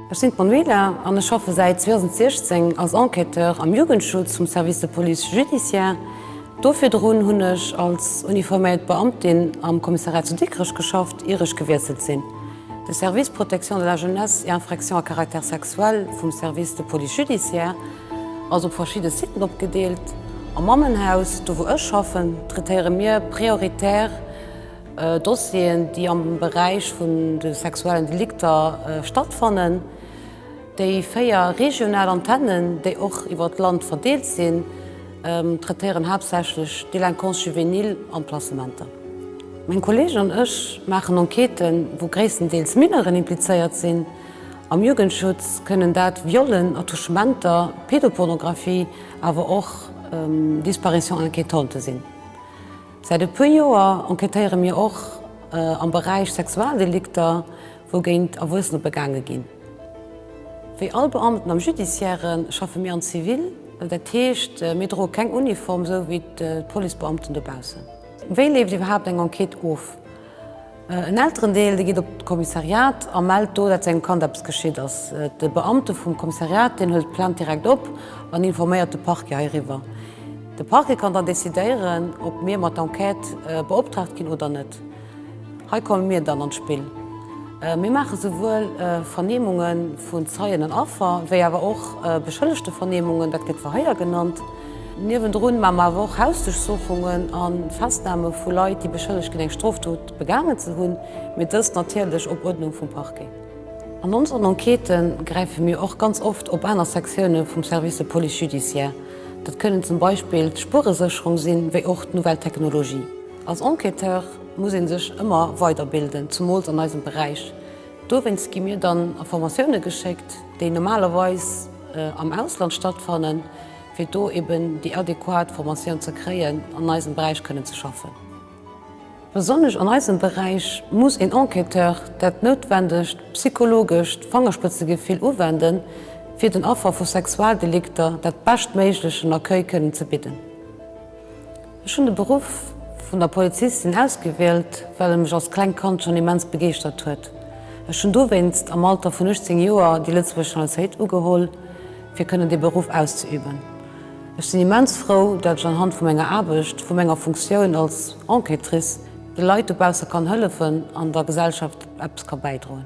Ech sinn d'Manuela an ech schaffe säit 2016 als Enquêteur am Jugendschutz vum Service de police judiciaire. Do virdrun hunn ech als uniforméiert Beamtin am Kommissariat zu Dikrech geschafft, ier ech gewiesselt sinn. De Service Protection de la jeunesse et infractions à caractère sexuel vum Service de police judiciaire ass op verschidde Siten opgedeelt. Am Mammenhaus, do wou ech schaffen, traitéiere mir prioritär Dossieren, déi am Beräich vun de sexuellen Delikter stattfannen. Déi 4 regional Antennen, déi och iwwer d'Land verdeelt sinn, traitéieren haaptsächlech d'Délinquance juvénile an d'Placementer. Meng Kolleegen an ech maachen Enquêten, wou gréisstendeels Mineuren implizéiert sinn. Am Jugendschutz kënnen dat Viollen, Attouchementer, Pedopornographie, awer och Disparitions inquiétantes sinn. Säit e puer Joer enquêtéiere mir och am Beräich Sexualdelikter, wou géint Erwuessener begaange ginn. Wéi all Beamten am Judiciaire schaffe mir an Zivil, dat heescht mir droe keng Uniform, sou wéi d'Policebeamten dobaussen. Wéi leeft iwwerhaapt eng Enquête of? En Elterendeel, dee geet op d'Kommissariat a mellt do, dat sengem Kand eppes geschitt ass. De Beamte vum Kommissariat, deen hëlt d'Plainte direkt op an informéiert de Parquet heiriwwer. De Parquet kann dann decidéieren, ob mir mat der Enquête beoptraagt ginn oder net. Hei komme mir dann an d'Spill. Mir maache souwuel Vernehmunge vun Zeien an Affer, wéi awer och Beschëllegtevernehmungen, dat gëtt Verhéier genannt. Niewendrun maache mer awer och Hausduerchsuchungen a Festname vu Leit, déi beschëllegt ginn, eng Strofdot begaangen ze hunn, mee dëst natierlech op Uerdnung vum Parquet. An onseren Enquêtë gräife mir och ganz oft op aner Sektioune vum Service de police judiciaire. Dat kënnen zum Beispill d'Spueresécherung sinn, wéi och d'Nouvelle technologie. Als Enquêteur muss ee sech ëmmer weiderbilden, zumools an eisem Beräich. Dowéinst gi mir dann a Formatioune geschéckt, déi normalerweis am Ausland stattfannen, fir do eben déi adequat Formatioun ze kréien, an eisem Beräich kënnen ze schaffen. Besonnesch an eisem Beräich muss een Enquêteur dat noutwendegt psychologescht Fangerspëtzegefill uwenden, fir den Affer vu Sexualdelikter dat beschtméiglechen Accueil kënnen ze bidden. Ech hunn de Beruff vun der Polizistin ausgewielt, well e mech als klengt Kand schonn immens begeeschtert huet. Ech hunn dowéinst am Alter vun 18 Joer déi lëtzebuergesch Nationalitéit ugeholl, fir kënnen dee Beruff auszeüben. Ech sinn immens frou, dat ech anhand vu menger Aarbecht, vu menger Funktioun als Enquêtrice, de Leit dobausse kann hëllefen an der Gesellschaft eppes ka bäidroen.